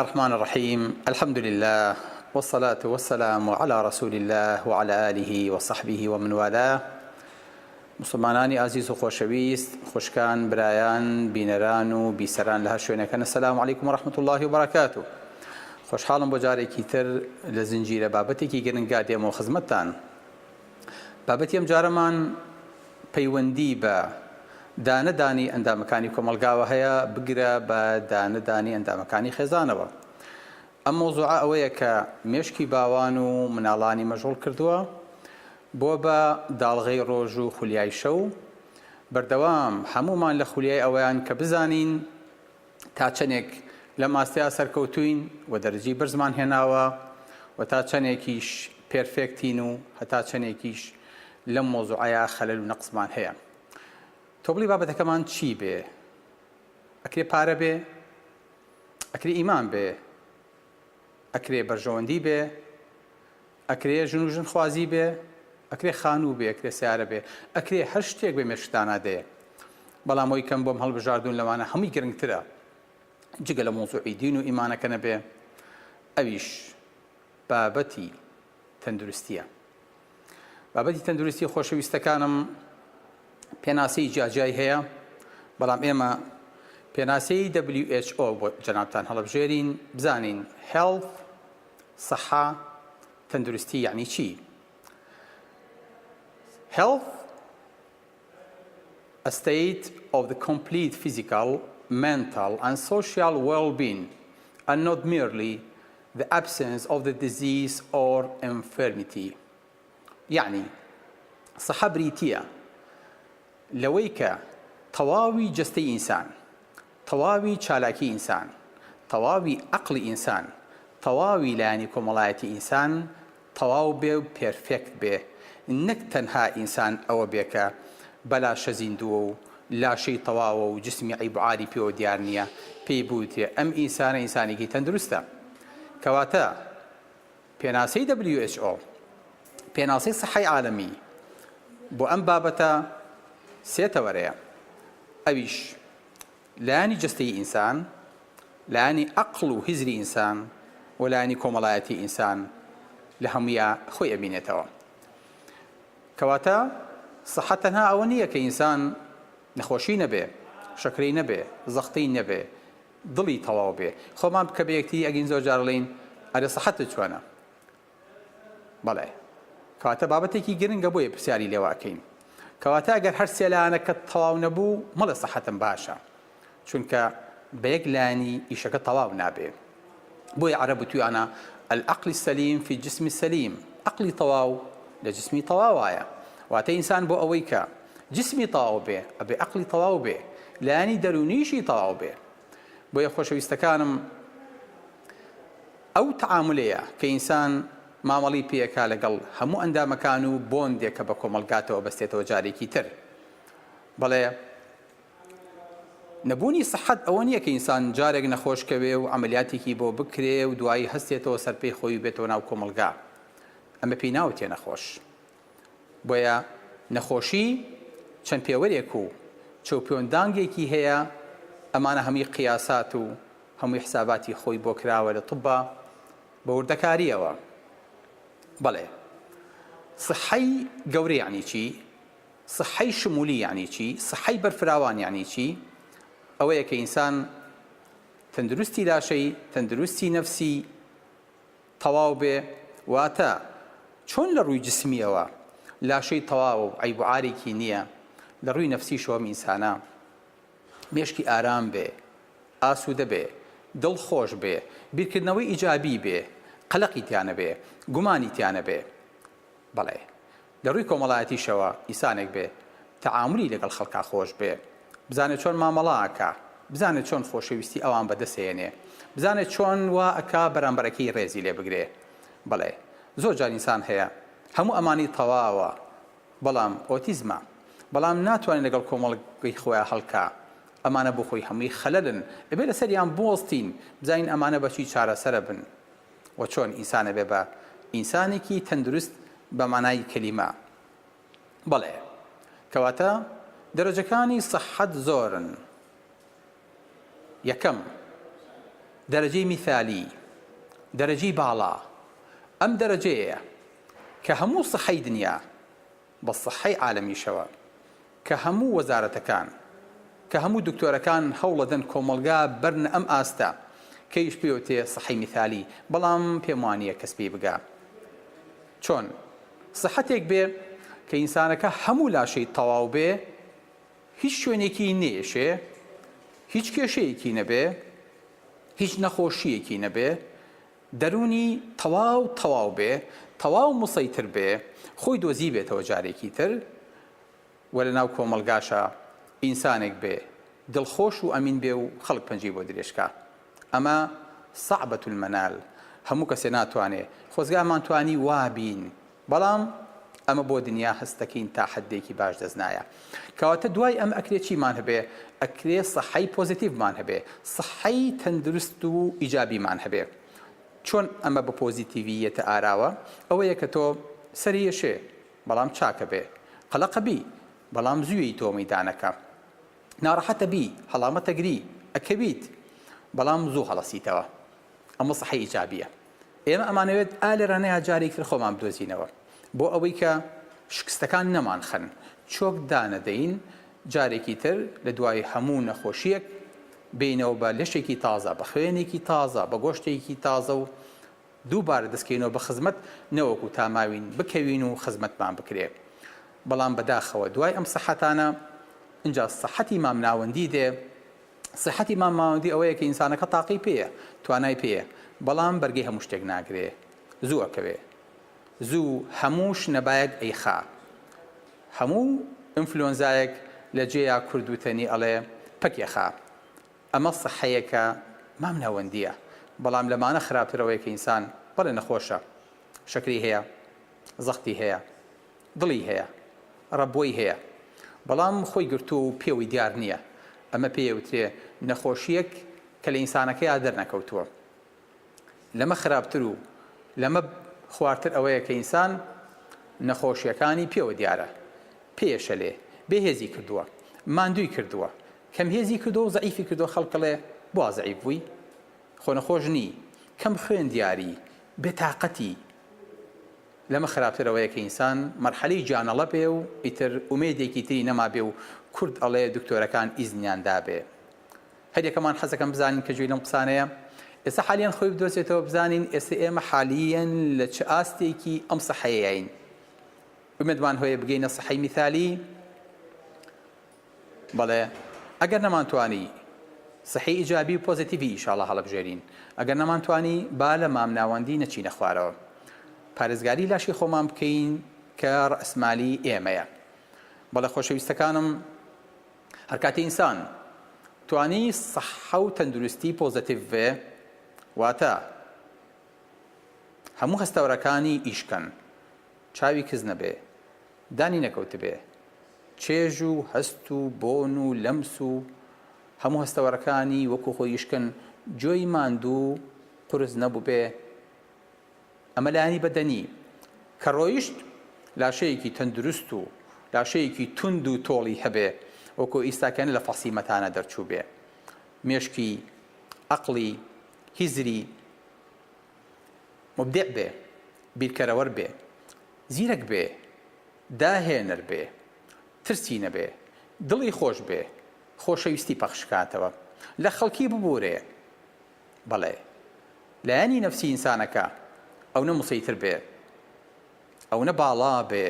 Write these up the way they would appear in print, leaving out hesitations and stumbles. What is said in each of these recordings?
الرحمن الرحیم الحمد للە والصلاة والسلام علی رسول اللە وعلی آله وصحبه ومن والاه موسڵمانانی ئازیز و خۆشەویست خوشکان برایان بینەران و بیسەران لە هەر شوێنەکەن السلام علیکم ورحمة الله وبرکاته خۆشحاڵم بۆ جارێکی تر لە زنجیرە بابەتێکی گرنگا دێمەوە خزمەتتان بابەتی ئەم جارەمان پەیوەندی بە دانەدانی ئەندامەکانی کۆمەڵگاوە هەیە، بگرە بە دانەدانی ئەندامەکانی خێزانەوە. ئەم مەوزوعە ئەوەیە کە مێشکی باوان و مناڵانی مەشغوڵ کردووە، بووە بە داڵغەی ڕۆژ و خولیای شەو. بەردەوام هەموومان لە خولیای ئەوەیان کە بزانین تا چەنێک لەم ئاستەیا سەرکەوتووین و دەرەجەی بەرزمان هێناوە و تا چەنێکیش perfect ین و هەتا چەنێکیش لەم مەوزوعەیا خەلەل و نەقسمان هەیە. تۆ بڵێی بابەتەکەمان چی بێ؟ ئەکرێ پارە بێ؟ ئەکرێ ئیمان بێ؟ ئەکرێ بەرژەوەندی بێ؟ ئەکرێ ژن و ژن خوازی بێ؟ ئەکرێ خانوو بێ؟ ئەکرێ سەیارە بێ؟ ئەکرێ هەر شتێک بێ مێشکتانا دێ. بەڵام ئەوەی کەم بۆم هەڵبژاردوون لەوانە هەمووی گرنگترە جگە لە مەوزوعی دین و ئیمانەکە نەبێ ئەویش بابەتی تەندروستیە. بابەتی تەندروستی خۆشەویستەکانم پێناسەی جیاجیای هەیە بەڵام ئێمە پێناسەی WHO بۆ جەنابتان هەڵبژێرین بزانین Health صحە تەندروستی یعنی چی Health A state of the complete physical, mental and social well-being and not merely the absence of the disease or infirmity یەعنی سەحە بریتییە لەوەی کە تەواوی جەستەی ئینسان، تەواوی چالاکی ئینسان، تەواوی ئەقڵی ئینسان، تەواوی لایەنی کۆمەڵایەتی ئینسان تەواو بێ و perfect بێ، نەک تەنها ئینسان ئەوە بێ کە بە لاشە زیندووە و لاشەی تەواوە و جسمی عەیب و عاری پێوە دیار نییە، پێی بوترێ ئەم ئینسانە ئینسانێکی تەندروستە. کەواتە پێناسەی WHO، پێناسەی سەحەی عالەمی بۆ ئەم بابەتە سێ تەوەرەیە، ئەویش لایەنی جەستەیی ئینسان، لایەنی ئەقڵ و هزری ئینسان و لایەنی کۆمەڵایەتی ئینسان لە هەموویا خۆی ئەبینێتەوە. کەواتە سەحە تەنها ئەوە نییە کە ئینسان نەخۆشی نەبێ، شەکرەی نەبێ، زەختەی نەبێ، دڵی تەواو بێ. خۆمان بکە بە یەکتری ئەگین زۆر جار ئەڵێین ئەرێ سەحەتت چۆنە؟ بەڵێ. کەواتە بابەتێکی گرنگە بۆیە پرسیاری لێوە ئەکەین. کەواتە ئەگەر هەر سێ لایەنەکەت تەواو نەبوو مەڵێ سەحەتم باشە. چونکە بە یەک لایەنی ئیشەکە تەواو نابێ. بۆیە عەرەب وتویانە العقل السلیم فی الجسم السلیم عەقڵی تەواو لە جسمی تەواوایە. واتە ئینسان بۆ ئەوەی کە جسمی تەواو بێ ئەبێ عەقڵی تەواو بێ لایەنی دەروونیشی تەواو بێ. بۆیە خۆشەویستەکانم ئەو تەعامولەیە کە ئینسان مامەڵی پێ ئەکا لەگەڵ هەموو ئەندامەکان و بۆندێکە بە کۆمەڵگاتەوە بەستێتەوە جارێکی تر بەڵێ نەبوونی سەحەت ئەوە نییە کە ئینسان جارێک نەخۆش کەوێ و عەمەلیاتێکی بۆ بکرێ و دوایی هەستێتەوە سەر پێی خۆی و بێتەوە ناو کۆمەڵگا ئەمە پێی ناوتێ نەخۆش بۆیە نەخۆشی چەند پێوەرێک و چەوپێوەندانگێکی هەیە ئەمانە هەمووی قیاسات و هەمووی حساباتی خۆی بۆ کراوە لە طبا بە وردەکاریەوە. بەڵێ صحەی گەورە یەعنی چی؟ صحەی شمولی یەعنی چی؟ صحەی بەرفراوان یەعنی چی؟ ئەوەیە کە ئینسان تەندروستی لاشەی، تەندروستی نەفسی تەواو بێ، واتە چۆن لە ڕووی جسمیەوە لاشەی تەواوە و عەیب و عارێکی نییە، لە ڕووی نەفسیشەوە ئەم ئینسانە مێشکی ئارام بێ، ئاسوودە بێ، دڵ خۆش بێ، بیرکردنەوەی ئیجابی بێ، قەلەقی تیا نەبێ، گومانی تیا نەبێ. بەڵێ، لە ڕووی کۆمەڵایەتیشەوە ئینسانێک بێ، تەعامولی لەگەڵ خەڵکا خۆش بێ، بزانێ چۆن مامەڵە ئەکا، بزانێ چۆن خۆشەویستی ئەوان بەدەست هێنێ، بزانێ چۆن وا ئەکا بەرامبەرەکەی ڕێزی لێ بگرێ. بەڵێ، زۆر جار ئینسان هەیە هەموو ئەمانەی تەواوە، بەڵام ئۆتیزمە بەڵام ناتوانێت لەگەڵ کۆمەڵگەی خۆیا هەڵکا ئەمانە بۆ خۆی هەمووی خەلەلن ئەبێ لەسەریان بوەستین بزانین ئەمانە بەچی چارەسەرە بن وە چۆن ئینسان ئەبێ بە ئینسانێکی تەندروست بە مانای کەلیمە بەڵێ کەواتە دەرەجەکانی سەحەت زۆرن یەکەم. دەرەجەی میثالی، دەرەجەی باڵا، ئەم دەرەجەیەیە کە هەموو سحەی دنیا بە سحەی عالەمیشەوە، کە هەموو وەزارەتەکان، کە هەموو دکتۆرەکان هەوڵەدەن کۆمەڵگا بەرنە ئەم ئاستە، کەیش پێوتێ سحەی میثالی، بەڵام پێم وانیە کەس پێی بگا. چۆن سحەتێک بێ کە ئینسانەکە هەموو لاشەی تەواو بێ، هیچ شوێنێکی نەیەشێ، هیچ کێشەیەکی نەبێ، هیچ نەخۆشییەکی نەبێ، دەروونی تەواو تەواو بێ، تەواو موسەیتر بێ، خۆی دۆزیبێتەوە جارێکی تر و لەناو کۆمەڵگاشا ئینسانێک بێ دڵخۆش و ئەمین بێ و خەڵک پەنجەی بۆ درێژ کا. ئەمە صعبە المنال، هەموو کەسێ ناتوانێ، خۆزگا ئەمانتوانی وا بین، بەڵام ئەمە بۆ دنیا هەستەکەین تا حەدێکی باش دەست نایە. کەواتە دوای ئەم ئەکرێ چیمان هەبێ؟ ئەکرێ سەحەی پۆزیتیڤمان هەبێ، سەحەی تەندروست و ئیجابیمان هەبێ. چۆن ئەمە بە پۆزیتیڤی یەتە ئاراوە؟ ئەوەیە کە تۆ سەری یەشێ بەڵام چاکە بێ، قەلەقە بی بەڵام زوو یەیتەوە مەیدانەکە، ناڕەحەتە بی، هەڵامەتەگری، ئەکەویت بەڵام زوو هەڵەسیتەوە. ئەمە سەحەی ئیجابیە. ئێمە ئەمانەوێت ئا لێرانەیا جارێکی تر خۆمان بدۆزینەوە بۆ ئەوەی کە شکستەکان نەمانخەن، چۆک دانەدەین، جارێکی تر لە دوای هەموو نەخۆشییەک بێینەوە بە لەشێکی تازە، بە خوێنێکی تازە، بە گۆشتێکی تازە و دووبارە دەستکەینەوە بە خزمەت نەوەکو تا ماوین بکەوین و خزمەتمان بکرێ. بەڵام بەداخەوە دوای ئەم سەحەتانە ئینجا سەحەتی مامناوەندی دێ، سیحەتی مام ماوەندی ئەوەیە کە ئینسانەکە تاقەی پێیە، توانای پێیە، بەڵام بەرگەی هەموو شتێک ناگرێ، زوو ئەکەوێ، زوو هەموو شنەبایەک ئەیخا، هەموو ئینفلۆنزایەک لە جێیا کورد وتەنی ئەڵێ پەکی ئەخا. ئەمە سیحەیەکە مام ناوەندییە، بەڵام لەمانە خراپتر ئەوەیە کە ئینسان بەڵێ نەخۆشە، شەکرەی هەیە، زەختی هەیە، دڵی هەیە، ڕەبوەی هەیە، بەڵام خۆی گرتووە و پێوەی دیار نییە، ئەمە پێی ئەوترێ نەخۆشییەک کە لە ئینسانەکەیا دەرنەکەوتووە. لەمە خراپتر و لەمە خوارتر ئەوەیە کە ئینسان نەخۆشییەکانی پێوە دیارە، پێیەشەلێ، بێهێزی کردووە، ماندووی کردووە، کەمهێزی کردووە و زەعیفی کردووە، خەڵک ئەڵێ بۆ وا زەعیف بووی؟ خۆ نەخۆش نی، کەم خوێن دیاری، بێتاقەتی. لەمە خراپتر ئەوەیە کە ئینسان مەرحەلەی گیانەڵە بێ و ئیتر ئومێدێکی تری نەمابێ و کورد ئەڵێ دکتۆرەکان ئیزنیان دابێ. هەر یەکەمان حەزەکەم بزانین کە گوێی لەم قسانەیە ئێستا حالیەن خۆی بدۆزێتەوە بزانین ئێستا ئێمە حالیەن لە چ ئاستێکی ئەم سەحەیەین. ئومێدمان هەیە بگەینە سەحەی میثالی؟ بەڵێ ئەگەر نەمانتوانی سحی ئیجابی و پۆزەتیڤی ئیشاڵا هەڵبژێرین ئەگەر نەمانتوانی با لە مامناوەندی نەچینە خوارەوە پارێزگاری لاشی خۆمان بکەین کە ڕەئسمالی ئێمەیە بەڵێ خۆشەویستەکانم هەرکاتی ئینسان توانی سەحە و تەندروستی پۆزەتیڤ بێ واتە هەموو هەستەوەرەکانی ئیشکەن چاوی کز نەبێ دانی نەکەوتبێ، چێژ و هەست و بۆن و لەمس و هەموو هەستەوەرەکانی وەکو خۆی ئیشکن، گوێی ماندوو قورس نەبووبێ، ئەمە لایەنی بەدەنی، کە ڕۆیشت لاشەیەکی تەندروست و لاشەیەکی توند و تۆڵی هەبێ، وەکو ئیستاکە نە لە فەحسی مەتانە دەرچووبێ، مێشکی، عەقڵی، هزری، موبدیع بێ، بیرکەرەوەر بێ، زیرەک بێ، داهێنەر بێ، ترسی نەبێ، دڵی خۆش بێ، خۆشەویستی پەخش کاتەوە، لە خەڵکی ببورێ، بەڵێ لایەنی نەفسی ئینسانەکە ئەونە موسەیتر بێ، ئەونە باڵا بێ،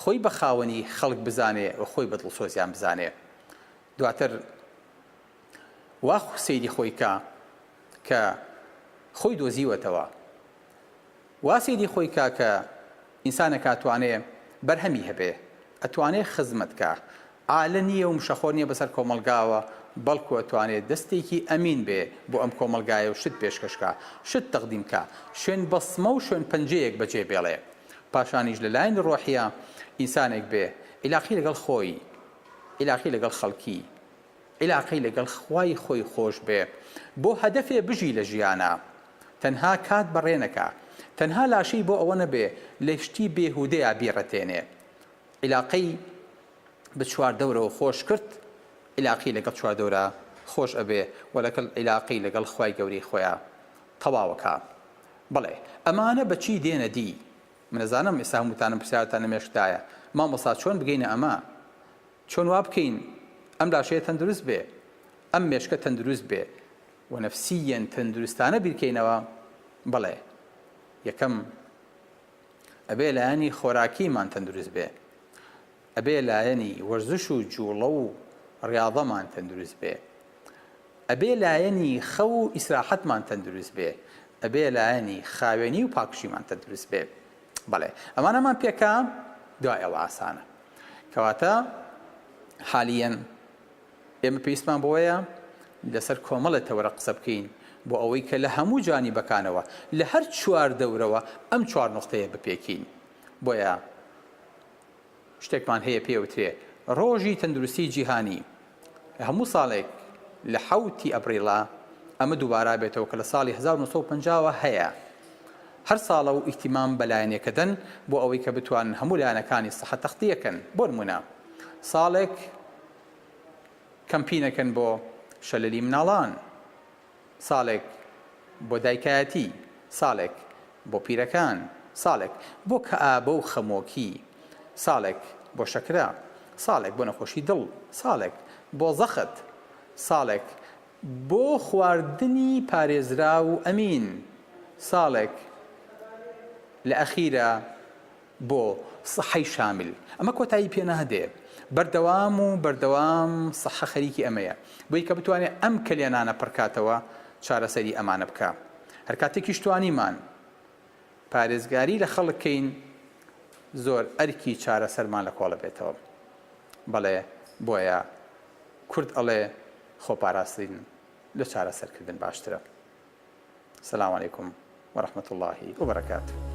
خۆی بە خاوەنی خەڵک بزانێ و خۆی بە دڵسۆزیان بزانێ. دواتر وا سەیری خۆی کا کە خۆی دۆزیوەتەوە، وا سەیری خۆی کا کە ئینسانێکە ئەتوانێ بەرهەمی هەبێ، ئەتوانێ خزمەت کا، عالە نییە و مشەخۆر نییە بەسەر کۆمەڵگاوە، بەڵکو ئەتوانێ دەستێکی ئەمین بێ بۆ ئەم کۆمەڵگایە و شت پێشکەش کا، شت تەقدیم کا، شوێن بەسمە و شوێن پەنجەیەک بەجێ بێڵێ. پاشانیش لە لایەنی ڕۆحییە ئینسانێک بێ، عیلاقەی لەگەڵ خۆی، عیلاقەی لەگەڵ خەڵکی، عیلاقەی لەگەڵ خوای خۆی خۆش بێ بۆ هەدەفێ بژی لە ژیانا تەنها کات بەڕێ نەکا تەنها لاشەی بۆ ئەوە نەبێ لە شتی بێهودەیا بیڕەتێنێ عیلاقەی بە چواردەورەوە خۆش کرد عیلاقەی لەگەڵ چواردەورا. خۆش ئەبێ و لەگەڵ عیلاقەی لەگەڵ خوای گەورەی خۆیا تەواوەکا. بەڵێ ئەمانە بە چی دێنە دی؟ من ئەزانم ئێستا هەمووتانم پرسیارتان لە مێشکدایە مامۆستا چۆن بگەینە ئەمە؟ چۆن وا بکەین ئەم لاشەیە تەندروست بێ؟ ئەم مێشکە تەندروست بێ و نەفسییەن تەندروستانە بیرکەینەوە؟ بەڵێ یەکەم ئەبێ لایەنی خۆراکیمان تەندروست بێ. ئەبێ لایەنی وەرزش و جوڵە و ڕیاضەمان تەندروست بێ. ئەبێ لایەنی خەو و ئیسراحەتمان تەندروست بێ. ئەبێ لایەنی خاوێنی و پاکژیمان تەندروست بێ. بەڵێ ئەمانەمان پێکا دوای ئەوە ئاسانە. کەواتە حالیەن ئێمە پێویستمان بەوەیە لەسەر کۆمەڵێ تەوەرە قسە بکەین بۆ ئەوەی کە لە هەموو جانیبەکانەوە لە هەر چواردەورەوە ئەم چوار نوقتەیە بپێکین. بۆیە شتێکمان هەیە پێی ئەوترێ ڕۆژی تەندروستی جیهانی لە هەموو ساڵێک لە حەوتی ئەبریڵا ئەمە دووبارە بێتەوە کە لە ساڵی 1950 وە هەیە هەر ساڵە و ئیهتیمام بە لایەنێکە دەن بۆ ئەوەی کە بتوانن هەموو لایەنەکانی سەحە تەختیەکەن بۆ نمونە ساڵێک کەمپینەکەن بۆ شەلەلی مناڵان ساڵێک بۆ دایکایەتی، ساڵێک بۆ پیرەکان، ساڵێک بۆ کەئابە و خەمۆکی، ساڵێک بۆ شەکرە، ساڵێک بۆ نەخۆشی دڵ، ساڵێک بۆ زەخت، ساڵێک بۆ خواردنی پارێزراو و ئەمین، ساڵێک لە ئەخیرا بۆ سەحەی شامیل. ئەمە کۆتایی پێ نادێ. بەردەوام و بەردەوام سەحە خەریکی ئەمەیە. بۆی کە بتوانێ ئەم کەلێنانە پڕکاتەوە، چارەسەری ئەمانە بکا. هەر کاتێکیش توانیمان پارێزگاری لە خەڵک کەین، زۆر ئەرکی چارەسەرمان لە کۆڵ ئەبێتەوە. بەڵێ بۆیە کورد ئەڵێ خۆپاراستن لە چارەسەرکردن باشترە. سلام علیکم ورحمة اللە وبرکاته.